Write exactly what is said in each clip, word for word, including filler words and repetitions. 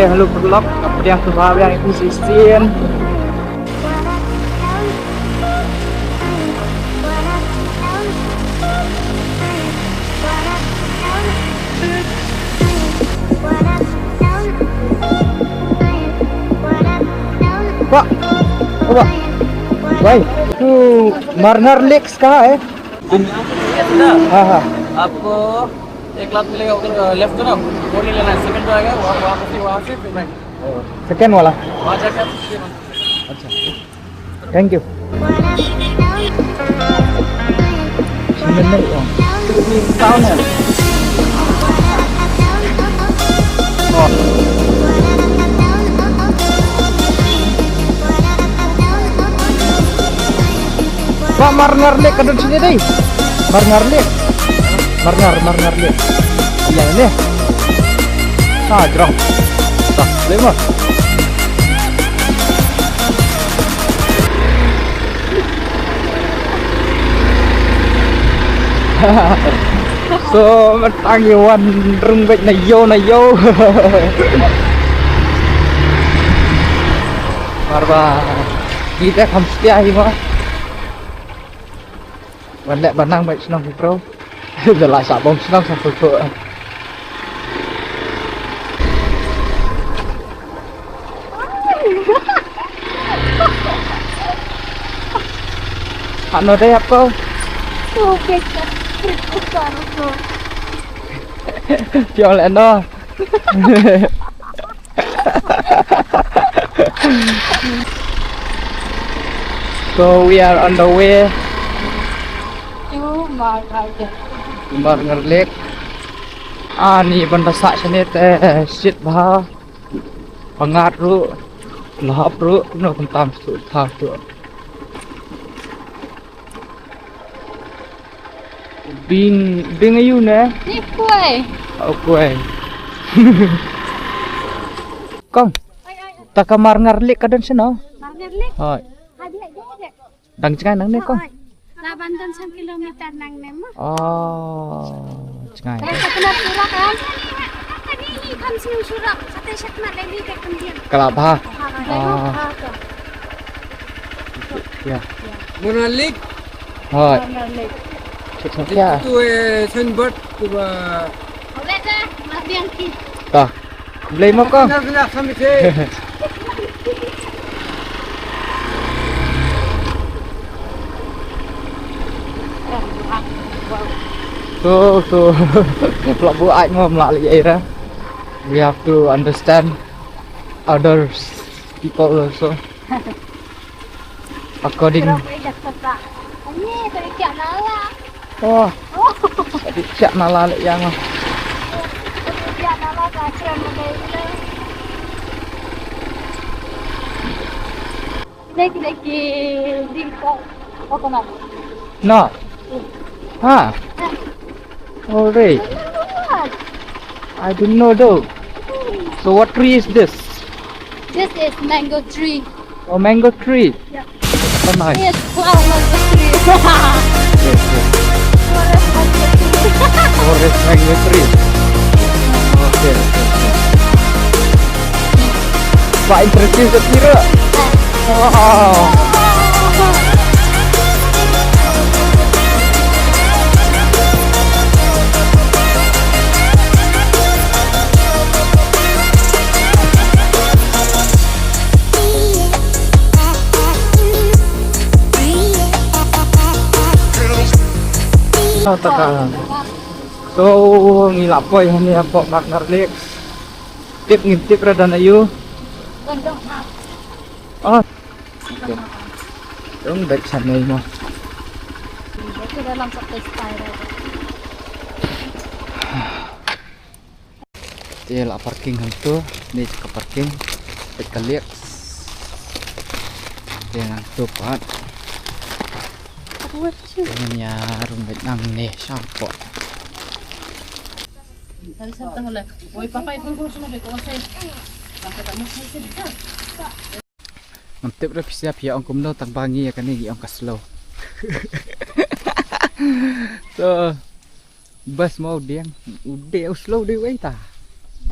Hello vlog, ka pdiang tu ba biang isi sien. Wah, wah, wah. Tu Marngar Lakes ka hai? हाँ, हाँ। आपको एक लाख मिलेगा उधर, अ, लेफ्ट तरफ, वो नहीं लेना है, सेकंड पे आएगा, वहाँ, वहाँ से, वहाँ से फिर राइट। सेकंड वाला? वहाँ जाके आप सीधे बन सकते हैं। अच्छा। Thank you. Town है। Ba Marngar Lake ka don shane dei. Marngar Lake. Marngar, Marngar Lake. Ïa ne. Ha, jrong. Ta, leh mo. So, mynta ngi wan rung beit na ïew na ïew. Mar ba ngi te kham stia hi mo. Wan leh ba nang beit shnong hi bro. Da la sah bom shnong sa pulpul. Hano dei hap ko? Ko beka. Ko. Piong leh no. So we are on the way. To Marngar Lake. Marngar Lake. Ani ban da sah shane te shit bha. Pangat ruh, lahap ruh, kumno kumtam su tha su. Bing, bing ayu ne? Ni kwai. Oh, kwai. Kong, ta ka Marngar Lake ka don shano? Marngar Lake? Hoi. Hadi, hadi, hadi. Dang jngai nangne kong. Laban don san kilometer nangne mo. Oh, jngai. Ka kena surak kan? Kani hi kan sing surak. Kata syat mat lagi ke kemudian. Ka la bha. Ah. Ya. Marngar Lake. Hoi. Marngar Lake. Cik sangkia. Itu eh signboard tu ba. Boleh dah, mas yang ki. Tah. Blei mo kong. So, so, lah buaid mo, mlah lei ira. We have to understand others people also. According. Ini, tu ikan lala. Oh. Oh. Adi siak nala leh ïa nga. Adi siak nala ka siak nala ïa. Lagi, lagi di ko. Oh, kenal. No. Ha. Oh, right. I don't know though. So what tree is this? This is mango tree. Oh, mango tree. Yeah. Oh, nice. Yes, wow, mango tree. Yes, yes. Forest mango tree. Forest mango tree. Okay, okay, okay. Wah, interesting sekira. Wow. So, ngi la poi hangne hapoh Marngar Lake. Tip ngim tip ra don aïu. Ah. Okay. Dong bad sa nei mo. Te la parking hangto, ne ka parking, te ka lake. Te hangto pat. Te ïa rung bad nangne shapoh. Ngam tip ruh phi sa phi ong kumno tang ba ngi ïa kane ngi ong ka slow. So bas mo u dieng u dei u slow dei wei ta.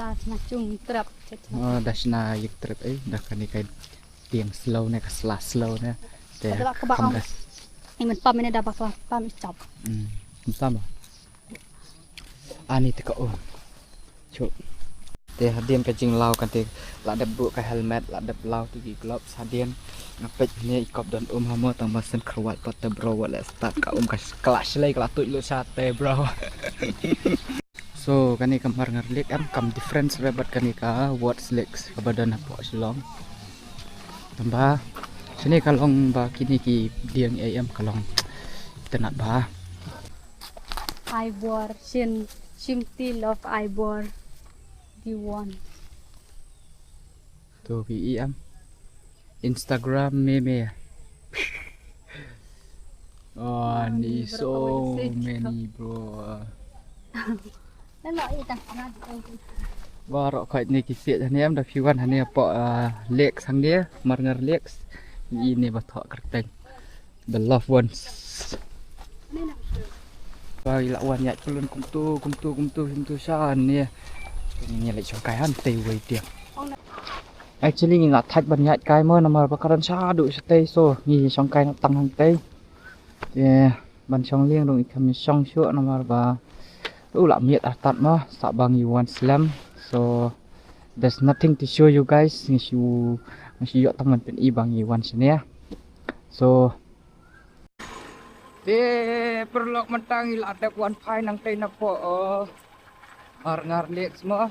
Da shna chung trep. Oh, da shna ïa trep, eh, da kane ka dieng slow ne, ka sla slow ne. Te ka ba kam kam da. Ai man pam ne da ba kla pam i chop. Hmm. Kam pam ba. Ani te ka um. Chu. Te hadien ka jinglaw kan te la dep buh ka helmet, la dep law tu ki gloves hadien. Nga peit ne i kop don um hamo tang ba sem khrwat pat te bro, wat la start ka um ka kla shlei ka la tuid lut sha te bro. So kane ka Marngar Lake em kam different re bad kane ka Wards Lake kaba don hapoh Shillong. Tang ba shane ka long ba kine ki dieng ei em ka long itynnat ba. Ai bor shin shim ti love ai bor di won. To ki i em Instagram meme. Oh, ni so many bro. Nang i tang kana di. Baroh khoit ne ki siat hane em da phi wan hane hapoh, ah, lake hangne Marngar Lake. Ni ne ba thoh kyrteng. The loved ones. Ba i la wan ïaid pylun kumtu kumtu kumtu kumtu sha ne. Ngi leit shongkai hangtei wei tiang. Actually ngi la thait ban ïaid kai mo namar ba ka don shaduh shatei, so ngi shongkai noh tang hangtei. Te ban shong lieng ruh ngi kham shong shuh namar ba u la miet artat mo, sa ba ngi wan slem. So there's nothing to show you guys. Ngi shu, ngi shu ïoh tang ban pyni ba ngi wan shane. So te paralok mynta ngi la dep wan phai nangtei napoh, oh, Marngar Lake mo.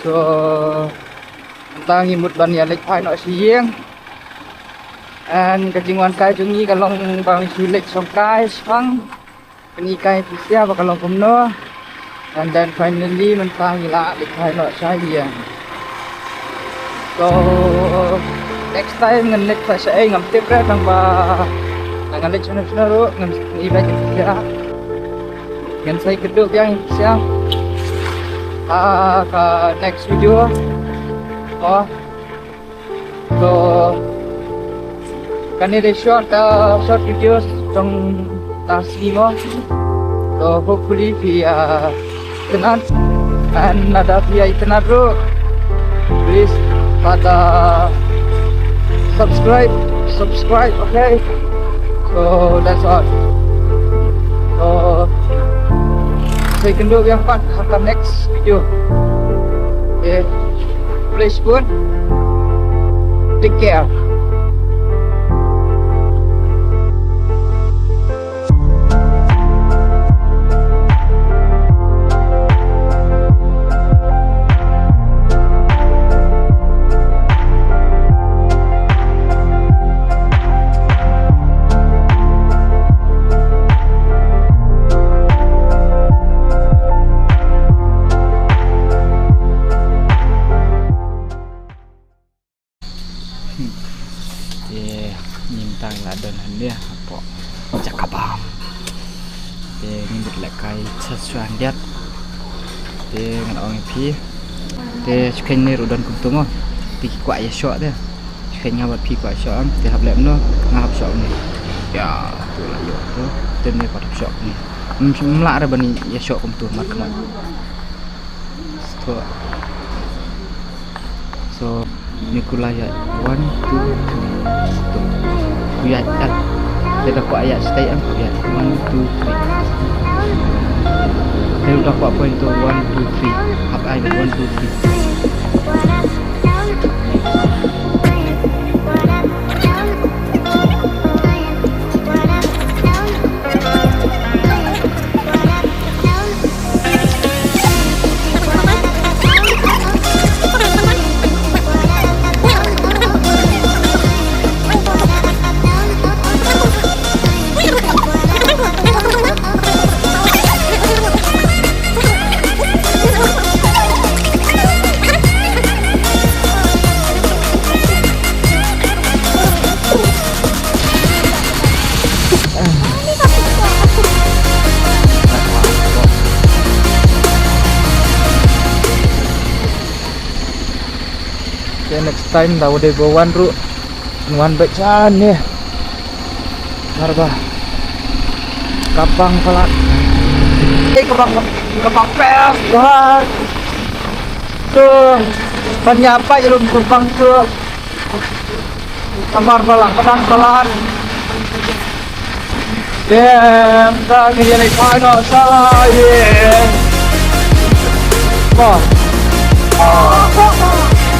So mynta ngi mut ban ïa leit phai noh sha ïing. And ka jingwan kai jong ngi ka long ba ngi shu leit shongkai shipang. Pynhikai pisa ba ka long kumno. And then finally mynta ngi la leit phai noh sha ïing. So next time ngan leit phai shaei ngam tip re tang ba ngan leit shano shano ruh ngan ngi ba pisa. Ngan sa ïakynduh biang ïa pisa ha ka next video. Oh. So kane dei short, uh, short videos jong ta sngi mo. So hopefully phi, uh, itynnad, and lada phi ïa itynnad ruh, please pat, uh, subscribe, subscribe, okay? So that's all. So sa ïakynduh biang pat ha ka next video. Okay. Please pun. Take care. Te ngim tang la don hangne hapoh Jakabam. Te ngim bit lehkai cha shuwa handiat. Te ngan ong ïa phi. Te shu kheiñ ne ruh don kumtu mo. Phi ki kwah ïa shoh te. Shu kheiñ nga bad phi kwah shoh am. Te hap leh kumno nga hap shoh kumne. Ïa tu la ïoh tu. Te ne pat hap shoh kumne. Ym lah re ban ïa shoh kumtu mat khmat. Stop. So ni ku la ïa one, two, three. Stop. Ku ïa kat. Te da kwah ïa stay am ku ïa one, two, three. Te da kwah point tu one, two, three. Hap ai one, two, three. Okay, next time da wade ba wan ruh wan ba jan ne. Marba. Kapang palat. Eh, kapang, kapang pes, bah. Tu, ban ïa peit ïa u penumpang tu. Namar ba la, ba la, ba la. Em, ta ngi ïa leit phai noh, sa ïa. Oh.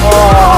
Oh.